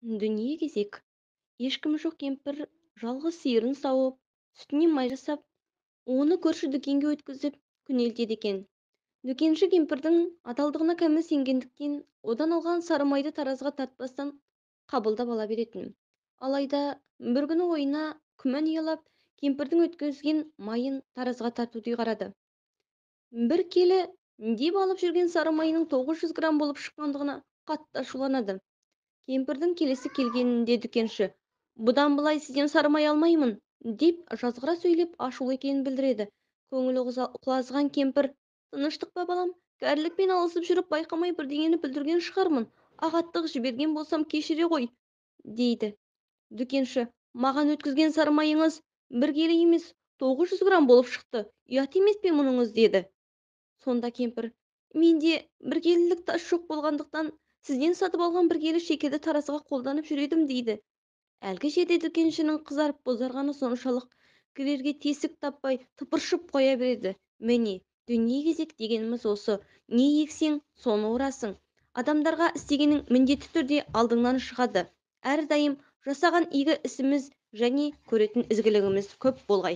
Дүние кезек. Ешкімі жоқ кемпір жалғыз сиырын сауып, сүтінен май жасап, оны көрші дүкенге өткізіп күнелтеді екен. Дүкенші кемпірдің адалдығына кәміл сенгендіктен, одан алған сары майды таразыға тартпастан қабылдап ала беретін. Алайда бір күні ойына күмән ұялап, кемпірдің өткізген майын таразыға тартуды ұйғарады. Бір келі деп алып жүрген сары майының 900 грамм болып шыққандығына қатты ашуланады. Кемпірдің келесі келгенінде дүкенші: "Бұдан былай сізден сары май алмаймын", деп жазғыра сөйлеп ашулы екенін білдіреді. Көңілі құлазыған кемпір: "Тыныштық па, балам? Кәрілікпен алысып жүріп байқамай бірдеңені бүлдірген шығармын. Ағаттық жіберген болсам, кешіре ғой", дейді. Дүкенші: "Маған өткізген сары майыңыз бір келі емес, 900 грамм болып шықты. Ұят емес пе мұныңыз?" деді. Сонда кемпір: "Менде бір келілік тас жоқ болғандықтан, сізден сатып алған бір келі шекерді таразыға қолданып жүр едім", дейді. Әлгі жерде дүкеншінің қызарып бозарғаны соншалық, кірерге тесік таппай тыпыршып қоя береді. Міне, дүние кезек дегеніміз осы. Не ексең, соны орасың. Адамдарға істегенің міндетті түрде алдыңнан шығады. Әрдайым жасаған игі ісіміз және көретін ізгілігіміз көп болғай.